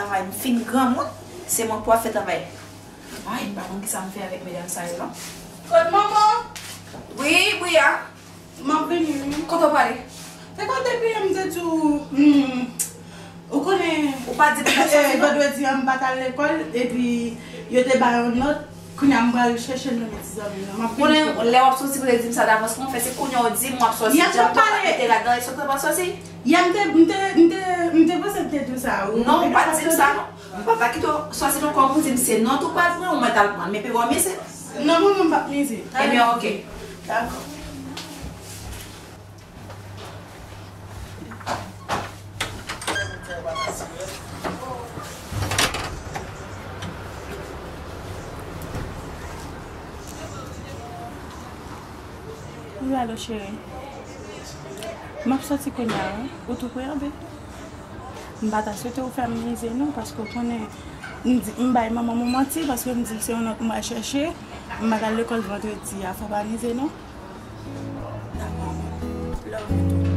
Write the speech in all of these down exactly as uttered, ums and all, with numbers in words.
Travay, m fin granmoun, se mwen pou ap fè travay. Ay, m pa konn kisa m fè avèk medam sa yo, non. Kot manman? Wi, Bouya. M ap vini, wi. Kote w prale? Se kote depi yè m te di w, hmm, ou konnen, ou pa di m sòti, non? Vandredi an, m pa t al lekòl, epi yo te ba yon nòt. Kounye a m pral chèche l nan men ti zanmi m nan. M ap vini. Konnen lè w ap sòti, pou te di m sa davans, kòman fè se kounye a w di m w ap sòti, jan m te pale, mete ladan, e sòt w ap sòti? Yè m te, m te, m te, m te panse m te di w sa, wi. Non, ou pa t di m sa, non. M pa ta kite w sòti non, kòm ou di m se nòt ou pral pran, ou mèt al pran l. Men pi w mize. Non, mwen menm m p ap mize. Ebyen, oke. Dakò. Wi, alo, cheri. M ap sòti kounye a, wi. Ou tou pre anpil? M pa ta swete ou fè m mize, non, paske w konnen, m di, m bay manman m yon manti, paske m di l se yon nòt m al chèche, m pa t al lekòl vandredi a, fò pa mize, non. Dakò, love you too.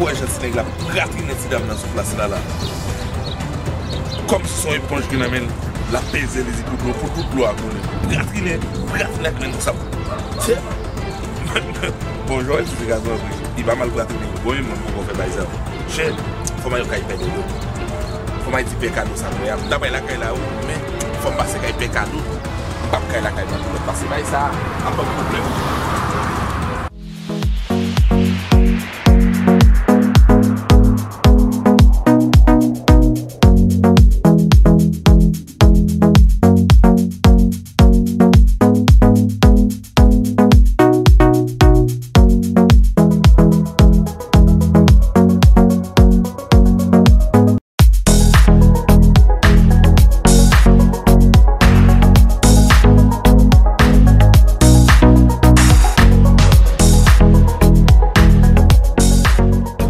Pou wè jan ti nèg la ap ratrinen ti dam nan sou plas la la. Kòmsi se yon eponj ki nan men l, l ap peze li pou dlo, pou tout dlo a koulen. Ratrinen, ratrinen ak men l konsa. Tchè. Bon, Joel, si se gazon vre, li pa mal pou ratrinen. Bon, men mwen poko fè bay sa. Chè, fò m al kay pè Dodo. Fò m al di pè Kado sa m wè a. M ta pral lakay la, wi, men fò m pase kay pè Kado. M p ap kay lakay mwen pou lòt pase bay sa. Ap ban m pwoblèm.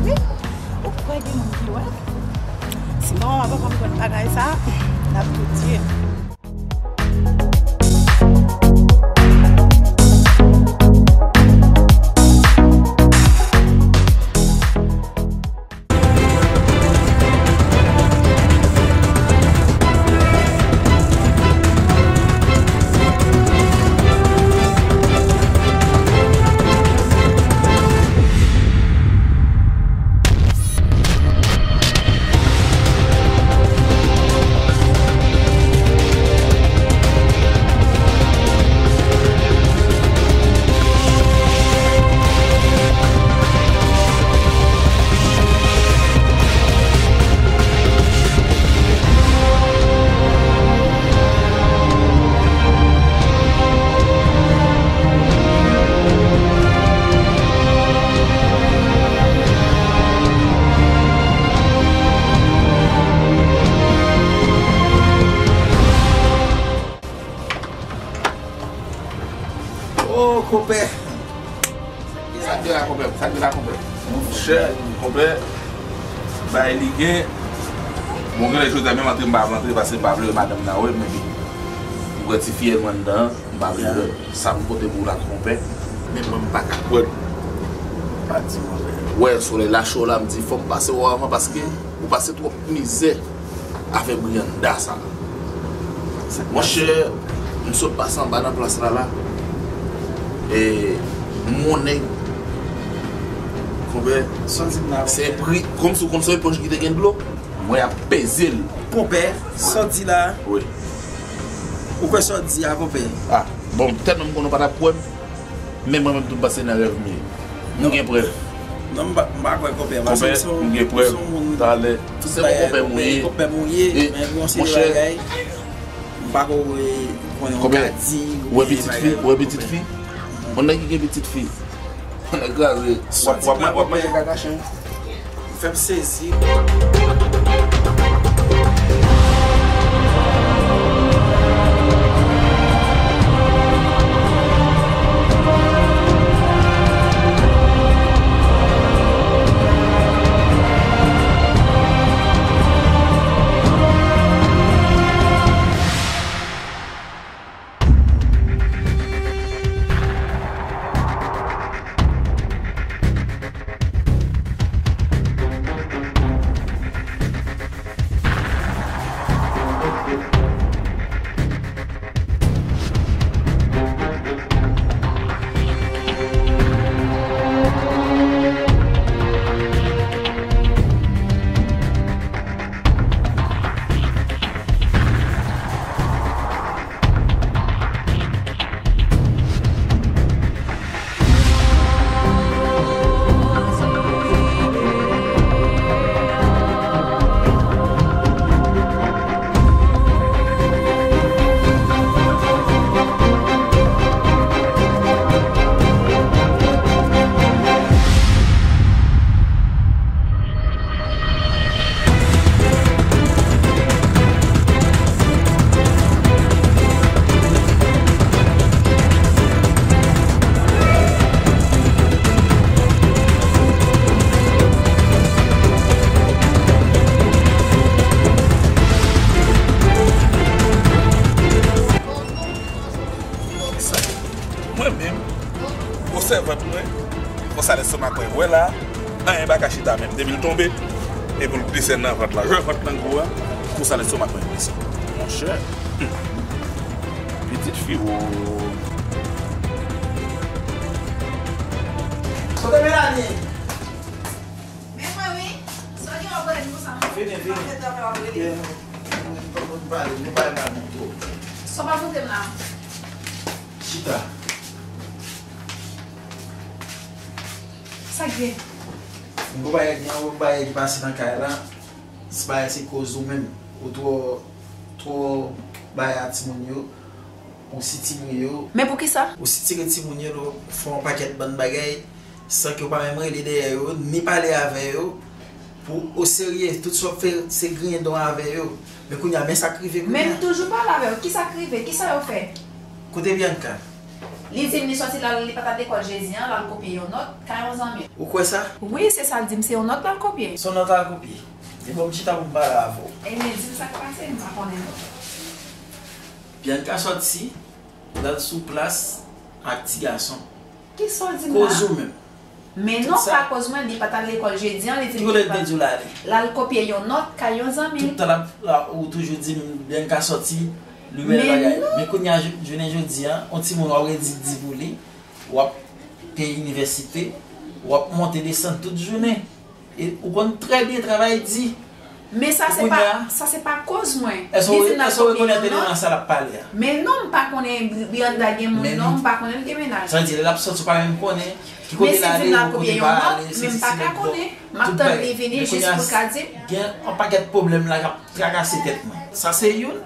Wi, ou kwè gen moun ki wè? Si manman m ap pran m konn bagay. Ah, n ap tou di. Oh, konpè. Sa k gen la, konpè? Sa k gen la, konpè? Monchè, konpè, bay li gen. Bon, genlè jodi a menm antre m pa vle antre, paske m pa vle wè madanm nan, wi, men m wè ti fiyèl mwen anndan an, m pa vle wè l. Sa m pote pou w la, konpè. Men mwen, m pa ka kwè l. Pa di mwen, men. Wè, solèy la cho la, m di, fò m pase wè w avan, paske ou pase twòp mizè avèk Brianda sa. Monchè, m sot pase anba nan plas la la. E, m wè yon nèg, konpè, se pri, kòmsi w konn se yon epòj ki te gen dlo. Mwen ap peze l. Konpè, sa w di la? Wi. Ou kwè sa w di a, konpè? Ah, bon, tèlman m konnen w pa t ap kwè m. Men mwen menm tou m panse nan rèv m ye. M gen prèv. Non, m pa, m pa kwè konpè, paske m se yon, m se yon moun, tout bagay konpè, konpè m ou ye, men gen yon seri bagay m pa ko konnen, ou ka di, ou gen bagay, ou wè pitit fi, ou wè pitit fi, yon nèg ki gen pitit fi, nèg kraze, w ap, w ap, w ap manje kaka chen. Fè m sezi. Mwen menm, gwo sèvant mwen, konsa lestomak mwen wè la, anyen pa ka chita menm. Depi l tonbe, epi l glise nan vant la. Jan vant lan gwo a, konsa lestomak mwen glise. Monchè, hmm. Pitit fi, o. Kote Melanie? Men mwen wi. Sa w gen w ap rele m konsa? Vini, vini. Sa w pa montre m la? Chita. Sa k gen? Yon bagay, yon bagay ki pase nan kay la. Se bagay, se koz ou menm. Ou twò, twò bay a timoun yo. Ou sitire yo. Men poukisa? Ou sitire timoun yo, nou fè yon pakèt bann bagay san ke w pa menm rele dèyè yo, ni pale avè yo. Pou oserye, tout sa w ap fè, se griyen dan w avè yo. Men kounye a, men sa k rive kounye a. Men m toujou pale avè yo. Kisa k rive? Kisa yo fè? Kote Bianca? Li di m li sòti la, li pa t al lekòl jedi an, l al kopye yon nòt kay yon zanmi l. Ou kwè sa? Wi, se sa l di m, se yon nòt l al kopye. Se yon nòt l al kopye? E bon, m chita pou m pale avè w. Ebyen, di m sa k pase, m pa konnen non. Bianca sòti, l al sou plas ak ti gason. Kisa w di m la? Koz ou menm. Men non, pa koz mwen, li pa t al lekòl jedi an, li di m li pa. Ki kote l te di w l ale? L al kopye yon nòt kay yon zanmi l. Tout tan l ap, la, ou toujou di m, Bianca sòti, li wè bagay. Men kounye a, jounen jodi a, yon timoun w ap redi di pou li, w ap peye inivèsite, w ap monte desann tout jounen. E ou konn trè byen travay di. Men sa se pa, sa se pa koz mwen. Èske w rekonèt eleman sa l ap pale a? Men non, m pa konnen Brianda gen moun non, m pa konnen l gen mennaj. Sa vle di, lè l ap sòti, ou pa menm konnen ki kote l ale, ou kote l pa ale, sesi sela. Men m pa ka konnen. M ap tann li vini jis pou l ka di m. Gen yon pakèt pwoblèm la k ap trakase tèt mwen. Sa se youn.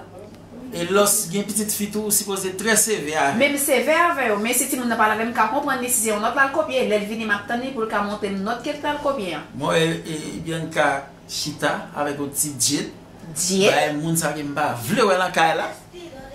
E lòs gen pitit fi tou, ou sipoze trè sevè avè l. Men m sevè avè yo, men si timoun nan pale avè m, m ka konprann li, si se yon nòt l al kopye, lè l vini, m ap tann li pou l ka montre m nòt ke l t al kopye an. Mwen wè, e, Bianca chita avèk yon ti Jade. Jade? Bay moun sa ke m pa vle wè nan kay la.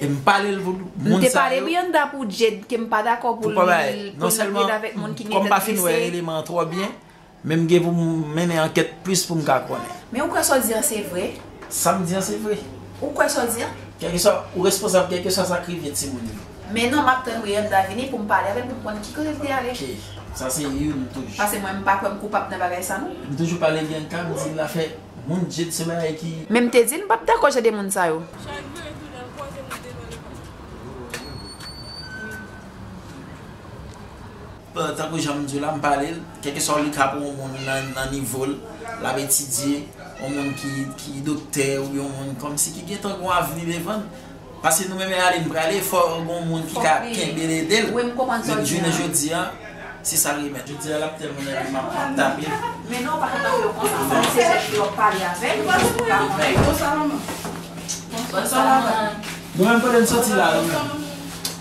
E m pale l pou moun sa yo. M te pale Brianda pou Jade, ke m pa dakò pou li, pou l rete avèk moun ki gen tèt trese. Non sèlman, kòm m pa fin wè eleman an twò byen, men m gen pou m mennen ankèt plis pou m ka konnen. Men ou kwè sa w di an se vre? Sa m di an se vre. Ou kwè sa w di an? Kèlkeswa, ou responsab kèlkeswa sa k rive timoun yo. Men non, m ap tann Brianda vini pou m pale avè l, pou m konn ki kote l te ale. Ok, sa se youn toujou. Paske mwen, m pa kwè m koupab nan bagay sa non. M toujou pale Bianca, m di l ap fè moun Jade se bagay ki. Men m te di l m p ap dakò jan de moun sa yo. Tankou jan m di w la, m pale l, kèlkeswa li ka pou yon moun nan, nan nivo l, l ap etidye, yon moun ki, ki doktè oubyen yon moun kòmsi ki gen tankou yon avni devan l. Paske nou menm ale n prale, fò gen yon moun ki ka kenbe l, ede l. Men jounen jodi a, se sa l remèt. Jodi a, l ap tèlman nève, m ap, m ap tape l. Men non, w pa ka tape yo konsa, fò w se jèn ki w ap pale avè l, pou l ka konnen. Bonswa, manman. Bonswa, manman. Nou menm kote n soti la, nou menm?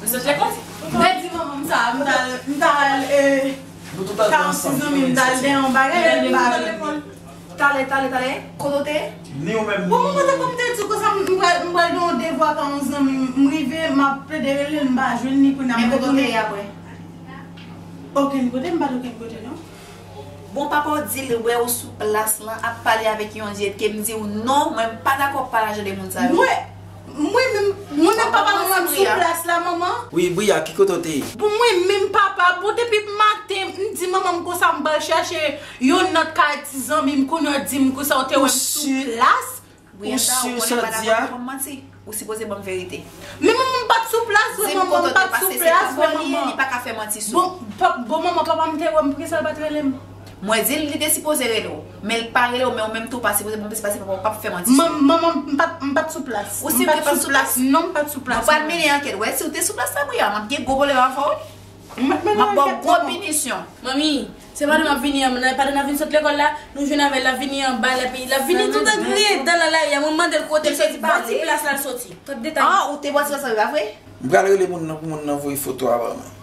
Nou soti lekòl? Mwen di manman m sa, m t al, m t al, eh, ka yon ti zanmi m, m t al dèyè yon bagay, m pa vini. Talè, talè, talè, kote w te ye? Ni ou menm, ni. Bon, manman, tankou m te di w konsa, m, m pral, m pral gen yon devwa ka yon zanmi m, m rive, m ap plede rele l, m pa jwenn li, kounye a m retounen. Men kote w te ye apre? Okenn kote, m pa t okenn kote, non. Bon, papa w di l wè w sou plas lan ap pale avèk yon Jade ke m di w non, mwen m pa dakò pa lajan de moun sa yo. Mwen, mwen menm papa mwen sou plas la, manman. Wi, Bria, ki kote w te ye? Bon, mwen menm papa, bon, depi maten, m di manman m konsa m pral chache yon nòt kay ti zanmi m, kounye a w di m konsa w te wè m sou plas. Ou si sa w di a? Ou sipoze ban m verite. Men manman, m pa t sou plas vre, manman, m pa t sou plas vre, manman. Li pa ka fè manti sou ou. Bon, pa, bon, manman, papa m te wè m, poukisa l pa t rele m? Mwen di l li te sipoze rele w, men l pa rele w, men ou menm tou w pa sipoze ban m verite paske papa w p ap fè manti sou ou. Manman, m pa t, m pa t sou plas. Ou si w te pa t sou plas? Non, m pa t sou plas. Mwen pral mennen ankèt, wè, si w te sou plas la, Bria, m ap gen gwo pwoblèm avè w wi. M ap, m ap, m ap ba w gwo pinisyon. Manmi, se pandan m ap vini an, pandan n ap vin sot lekòl la, nou jwenn avè l, l ap vini anba, l ap, l ap vini tout an griyen dan nan lari a. Mwen mande l kote l soti, bò ti plas la l soti. Ah, ou te bò ti plas la, pa vre? M pral rele moun nan pou moun nan voye foto a ban mwen.